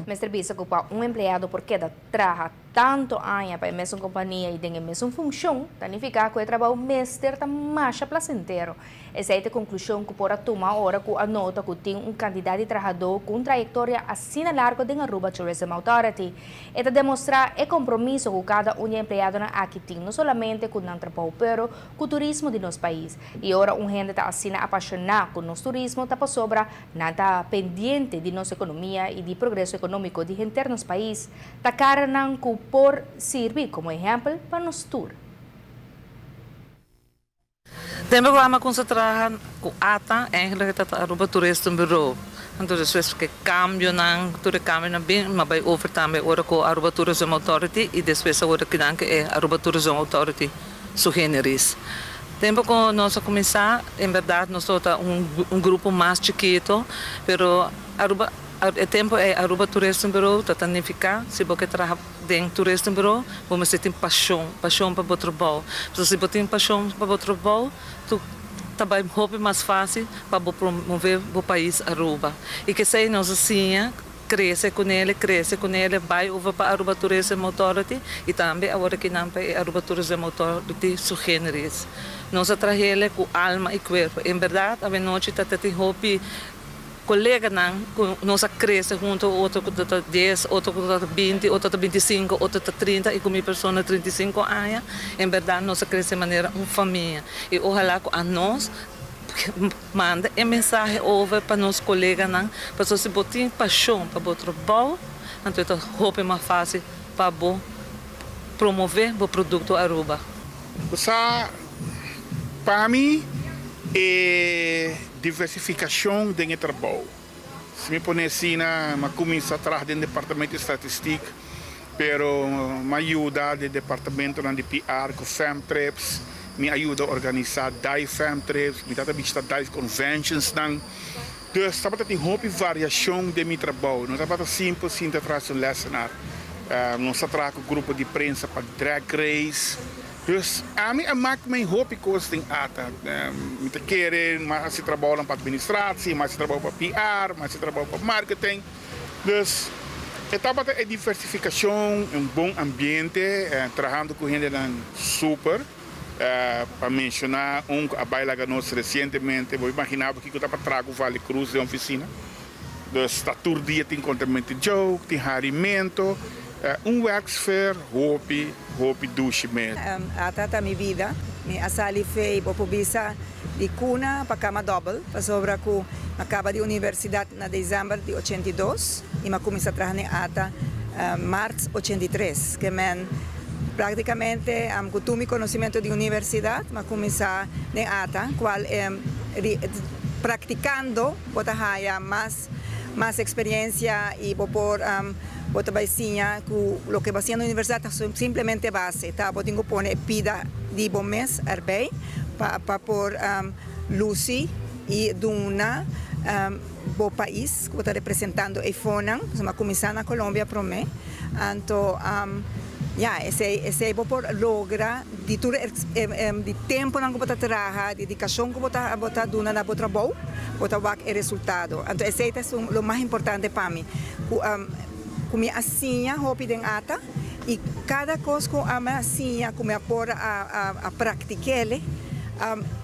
Mester bisa ku pa un empleado por keda traha tanto aña pa e mesun kompania i den e mesun funshon, ta nifiká ku e trabou mester ta masha plasentero. Esei ta e konklushon ku por a tuma ora ku a nota ku tin un kantidat di trahadó ku un trayektoria asina largo den Aruba Tourism Authority. E ta demostrá e kompromiso ku kada un di e empleadonan aki tin no solamente ku nan trabou pero ku turismo di nos pais. I ora un hende ta asina apashoná ku nos turismo ta pasobra Nan ta pendiente di nos economia y di progreso economico di henter nos pais. Ta caranan cu por sirbi como ehempel pa nos tur. Den programa cu nos a traha cu ata, eigenlijk ta Aruba Toeristenbureau. Anto despues cu e cambionan, tur e cambionan bin, mi a bay over tambe ora cu Aruba Tourism Authority y despues awor kinan cu e Aruba Tourism Authority su generis. Tempo cu nos a cuminsa, en berdad nos tabata un grupo mas chikito, pero Aruba, e tempo ey Aruba Toeristen Bureau ta ta nifica si bo ke traha den Toeristen Bureau bo mester tin pasion, pasion pa bo trabou. Pasobra si bo tin pasion pa bo trabou, tu ta bay hopi mas facil pa bo promove bo pais Aruba. Y kesey nos a siña. Crece cu nele, crece cu nele, bay over pa Aruba Tourism Authority y tambe awor aki nan pa e Aruba Tourism Authority su generis. Nos a trahele cu alma y cuerpo. En berdad awenochi ta ta tin hopi coleganan cu nos a crece hunto, otro cu ta ta dies, otro cu ta ta binti, otro ta binticinco, otro ta trinta y cu mi persona 35 aña. En berdad nos a crece manera un famia y ohala cu anos Manda e mensahe over pa nos koleganan, pasobra si bo tin pashon pa bo trabou, anto e ta hopi mas fásil pa bo promové bo produkto Aruba. Bo sa, pa mi e diversifikashon den e trabou. Si mi pone asina, mi a kuminsá traha den departamento di statistik, pero mi a yuda den departamentonan di PR ku fam trips, mi a yuda organisá dive fam trips, mi tabata bishita dive conventionsnan. Dus tabata tin hopi variashon den mi trabou. No tabata simpel sinta tras un lessenaar. Nos a traha ku grupo di prensa pa drag race. Dus ami a mak mei hopi kos den ata. Mi ta kere mi a hasi trabounan pa administratie, mi a hasi trabou pa PR, mi a hasi trabou pa marketing. Dus e tabata e diversifikashon, un bon ambiente, trahando ku hendenan super. Pa menshoná un ku a bai laga nos resientemente, bo imaginá bo kiko ta pa traha ku Vale Cruz den ofisina. Dus ta tur dia tin kontamento di joke, tin harimento, un werksfeer hopi, hopi dushi mes. Ata ta mi bida. Mi a sali fei bo por bisa di cuna pa cama dobbel pasobra cu mi a caba di universidad na december di 82 y mi a cuminsa traha den ata maart 83. Ke men practicamente cu tur mi conocimento di universidad mi a cuminsa den ata cual practicando bo ta haya mas mas experiencia y bo por bo ta bay siña cu loke bo a siña na universidad ta simplemente base, ta bo tin cu pone e pida di bo mes erbij pa pa por luci y duna bo pais cu bo ta representando eyfonan, pasobra mi a cuminsa na Colombia prome, anto ya esey esey bo por logra. Di tur e di temponan ku bo ta traha, dedikashon ku bo ta bo ta duna na bo trabou, bo ta wak e resultado. Anto esei ta esun lo mas importante pa mi, ku ku mi a siña hopi den ata i kada kos ku mi a siña ku mi a por a a praktik'el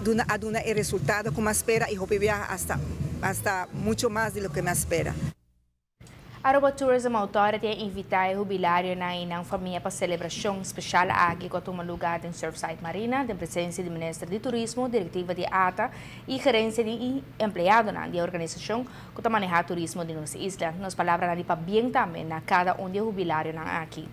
duna a duna e resultado ku mi a spera i hopi biaha asta asta mucho mas di loke mi a spera. Aruba Tourism Authority a invita e hubilarionan y nan famia pa celebracion special aki cu a tuma lugar den Surfside Marina den presencia di Minister di Turismo, Directiva di ata y gerencia di empleadonan di e organisacion cu ta maneha turismo di nos isla. Nos palabranan di pabien tambe na cada un di e hubilarionan aki.